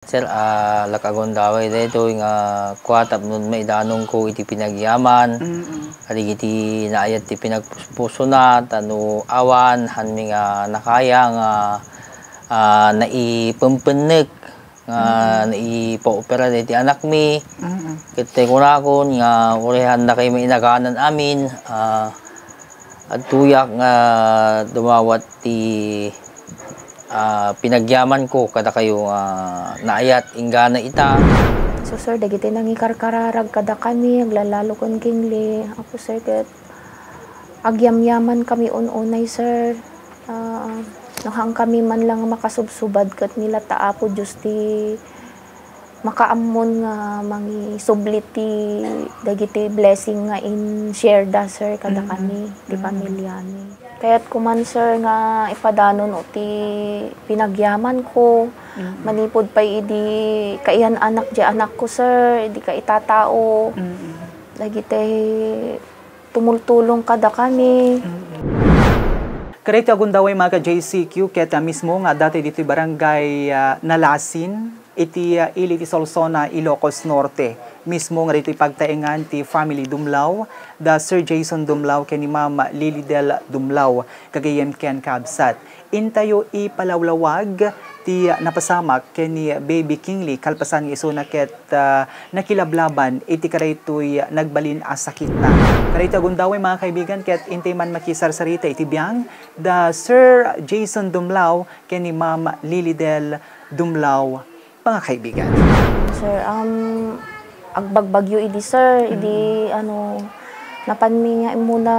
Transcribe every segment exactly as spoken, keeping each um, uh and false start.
Sir, ah, lakagundaway daytoy nga kua tapno maidanonko iti pinagyaman. Mm-mm. Kadagiti naayat ti pinagpuspusona, ta no awan, hanmi nga nakaya nga, ah, naipempennek nga Mm-mm. naipaopera daytoy anakmi. Mm-mm. Ket ti kunakon nga uray handa kay mainaganan amin, ah, adtoyak nga dumawat ti, ah, pinagyamanko kadakayo nga naayat inggana ita. So, sir, dagiti nangikarkararag kadakami, aglalalo ken kingli. Apo, sir, ket agyamyaman kami un-unay, sir. Ah, no, haan kami man lang makasubsubad ket ni latta Apo Dios ti makaammon nga mangisubli ti dagiti blessing nga in-share da, sir, kada Mm. kami, ti Mm. pamilyami. Kayatko man, sir, nga ipadanon ti pinagyamanko, Mm. manipud pay idi kaiyan-anak di anakko, sir, idi kaitatao. Mm. Dagiti tumultulong kada kami. Mm. Kadaytoy a gundaway, mga ka-J C Q, ket, ah, mismo nga adda ditoy barangay, ah, Nalasin, iti, ah, ili ti Solsona, Ilocos Norte. Mismo nga ditoy pagtaengan ti family Dumlao, da Sir Jason Dumlao ken ni Ma'am Lilidel Dumlao, gagayyem ken kabsat. Intayo ipalawlawag ti napasamak ken ni Baby Kingly kalpasan nga isuna ket, ah, nakilablaban iti kadaytoy nagbalin a sakitna. Kadaytoy a gundaway, mga kaibigan, ket intay man makisarsarita iti biang da Sir Jason Dumlao ken ni Ma'am Lilidel Dumlao, mga kaibigan. Sir, um, agbagbagyo idi, sir, idi, Mm. ano, napanmi nga immuna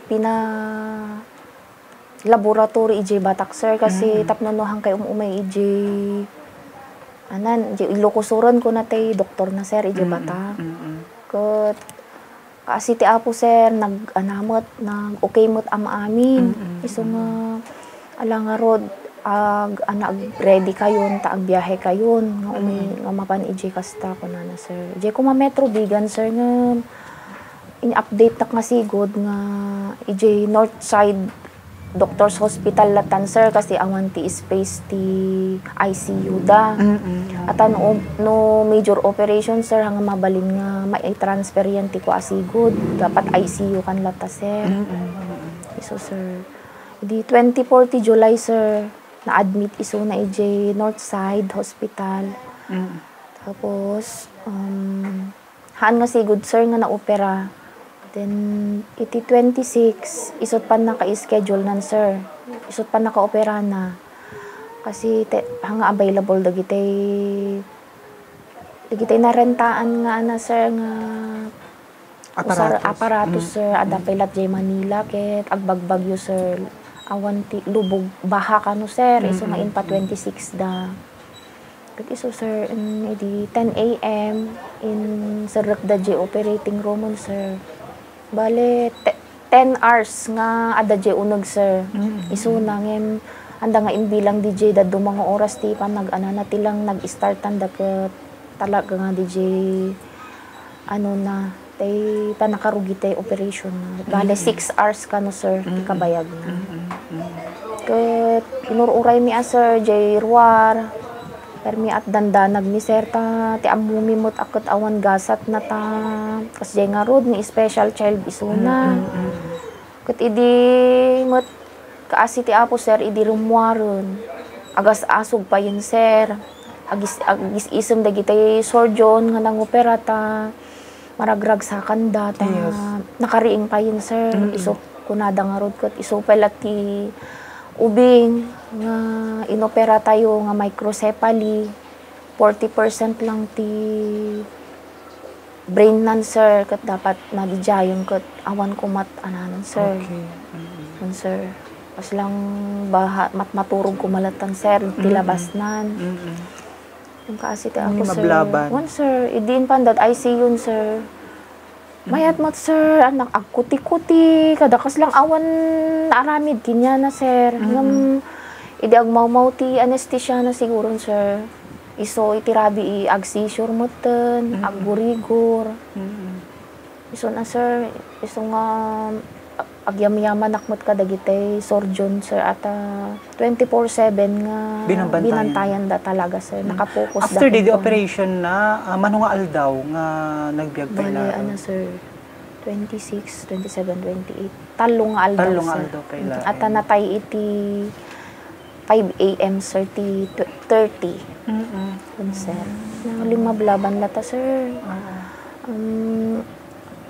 pina-, laboratory idiay Batac, sir, kasi Mm. tapno no haan kay um-umay idiay, anan, idiay Ilocos Sur, kuna tay doktor na, sir, idiay Mm, Batac. mm. Ket kaasi ti Apo, sir, nag-, ana met, nag-okay met am-amin. Mm, Isu mm. nga, ala ngarud, ag-, ana, ag-ready kayon, ta agbiahe kayon, nga umi-, Mm. nga mapan idiay kasta, kunana, sir. Idiay koma Metro Vigan, sir, nga in-update-nak nga sigud nga idiay North Side Doctors Hospital latan, sir, kasi awan ti space ti I C U da. Mm, mm. Ata no, no major operation, sir, nga mabalin nga mai-transfer yan ti kua sigud, dapat I C U kan lata, sir. Mm, mm, mm. Isu, sir. Di twenty-four ti July, sir, na-admit isuna idiay North Side Hospital. Mm. Tapos, um, haan nga sigud, sir, nga naopera. Then, iti twenty-six, isut' pannaka-schedule nan, sir. Isut' pannakaoperana. Kasi te-, haan nga available dagiti, dagiti narentaan nga, ana, sir, nga usar-, Aparatos. aparatos, Mm. sir. Adda Mm. pay lat jay Manila, ket agbagbagyo, sir. Awan ti lubog, baha kano, sir. Isu nga Mm-mm. inpa twenty-six da. Ket isu, sir, mm, idi ten A M, inserrekda jay operating room-en, sir. Bale, te-, ten hours nga adda jay uneg, sir. Mm. Isuna, ngem, anda nga imbilang di jay dadduma nga oras ti panag-anana, ti lang nag-start-an da ket talaga nga di jay, ano na, tay pannakarugi tay operation na. Bale, Mm. six hours kano, sir, ti Mm. kabayagna. Mm, mm, mm. Ket inur-uraymi a, sir, jay ruar. Permi at dandanagmi, sir, ta ti ammomi met a ket awan gasatna ta. Kas jay ngarud nga special child isuna. Mm, mm, mm. Ket idi met kaasi ti Apo, sir, idi rummuaren, agas-asog payen, sir. Agis-, agis-isem dagiti surgeon nga nangopera ta maragragsakanda ta Yes. nakariing payen, sir. Mm-mm. Isu kunada ngarud ket isu pay la ti ubing nga inoperatayo nga microcephaly, forty percent lang ti brain nan, sir, ket dapat nadidiayen ket awan komat ananan, sir. Okay. Mm-mm. Yun, sir. Kas lang baha, mat-, maturog koma latan, sir, ti Mm-mm. labasnan. Mm-mm. Yung kaasi ti Ano Apo, yung sir. Mablaban? Wan, sir. Idi impanda, I C U, sir. Mm. Mayat met, sir, anak, agkuti-kuti. Kada kas lang awan naaramid kaniana, sir. Mm-mm. Ngem, idi agmawmaw ti anesthesia na siguro, sir. Isu iti rabii, ag-seizure metten, Mm-mm. aggurigor. Mm-mm. Isu na, sir, isu nga, ah, Agyamyamanak met kadagiti surgeon, sir, at, ah, twenty-four seven nga Binantayan. Binantayan da talaga, sir. Mm. Nakapokus da After the, the kenkuana. Operation na, ah, mano nga aldaw nga nagbiag pay Bale, laeng? Ano, sir, twenty-six, twenty-seven, twenty-eight. Tallo nga aldaw, Tallo nga sir. Aldaw pay Mm. laeng. At, ah, natay iti five A M, sir, ti tw-, thirty. Mm-mm. Yun, sir. Nalimablabon latta, sir. Oo. Um,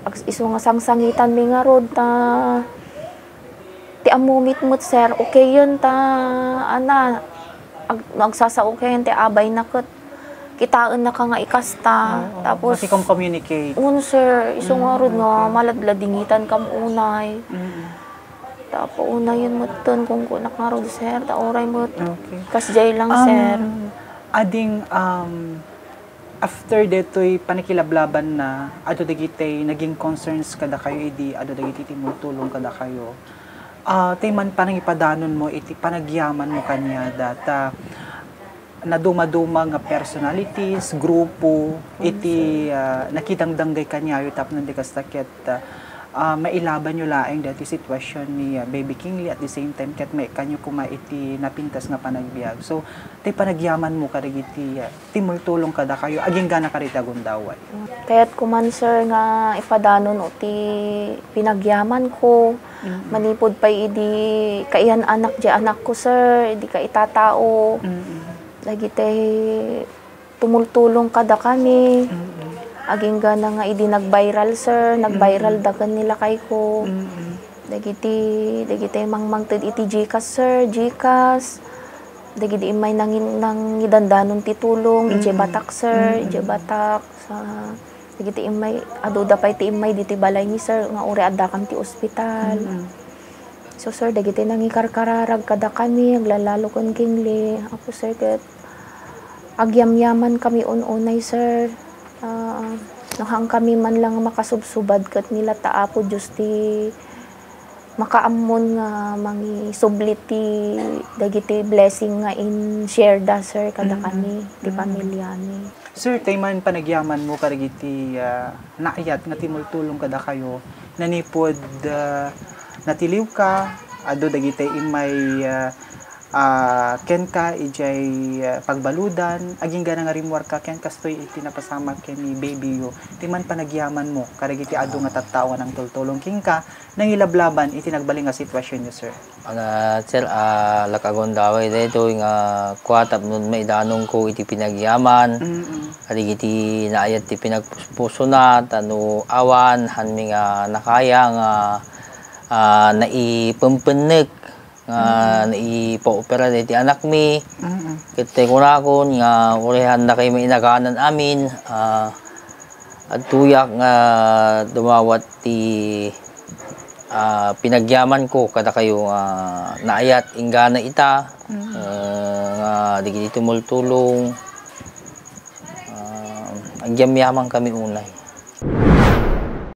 ag-, isu nga sangsangitanmi ngarud, ta ti ammomit met, sir, okayen ta, ana, ag-, no agsasao okayen ti abayna ket kitaennaka nga ikasta. Oo, Tapos, makikam-communicate. Un, sir, isu Mm, ngarud nga okay. maladladingitankam unay. Mm. Ta paunayen metten, kunkunak ngarud, sir, ta uray met. Okay. Kasdiay lang, Um, sir. Ading, um, after detoy pannakilablabanna, adu dagiti naging concerns kadakayo idi adu dagiti tumultulong kadakayo. Ah, ti man panangipadanonmo iti panagyamanmo kaniada, ta nadumaduma nga personalities, grupo, iti, ah, nakidangdanggay kaniayo tapno di kasta ket, ah, ah, mailabanyo laeng daytoy sitwasyon ni, ah, Baby Kingly at the same time ket maikanyo koma iti napintas nga panagbiag. So, ti panagyamanmo kadagiti, ah, tumultulong kadakayo, aginggana kadagiti agundaway. Kayatko man, sir, nga ipadanon ti panagyamanko. Mm. Manipud pay idi kaiyan-anak di anakko, sir, idi kaitatao. Mm. Dagiti tumultulong kadakami. Mm. Aginggana nga idi nag-viral, sir, nag-viral Mm. da ken ni lakayko. Mm. Dagiti, dagiti mangmangted iti GCash, sir, GCash. Dagiti immay nangin-, nangidandanon ti tulong, idiay Mm. Batak, sir, Mm. idiay Batak. Sa, dagiti immay, aduda pay ti immay ditoy balaymi, sir, nga uray addakam ti ospital. Mm. So, sir, dagiti nangikarkararag kadakami, aglalalo ken Kingly. Apo, sir, ket agyamyamankami un-unay, sir. Ah, no haankami man lang makasubsubad ket ni latta Apo Dios ti makaammon nga mangisubli ti dagiti blessing nga in-share da, sir, kadakami, Mm. ti Mm. pamilyami. Sir, ti man panagyamanmo kadagiti, ah, naayat nga tumultulong kadakayo, nanipud, ah, natiliwka, adu dagiti immay, ah, ah, kenka idiay, ah, pagbaludan, aginggana nga rimmuarka ken kastoy iti napasamak ken ni babyyo. Ti man panagyamanmo kadagiti adu nga tattao nga nangtultulong kenka, nangilablaban iti nagbalin nga sitwasionyo, sir? Ano, sir, ah, lakagundaway daytoy nga kua tapno maidanonko iti panagyaman. Mm-mm. Kadagiti naayat ti pinagpuspusona, ta no awan, haanmi nga nakaya nga, ah, naipempennek, nga Mm. naipaopera daytoy anakmi. Mm-mm. Ket ti kunakon nga uray haandakay mainaganan amin, ah, adtoyak nga dumawat ti, ah, panagyamanko kadakayo nga naayat inggana ita, Mm. ah, nga dagiti tumultulong, ah, agyamyamankami unay.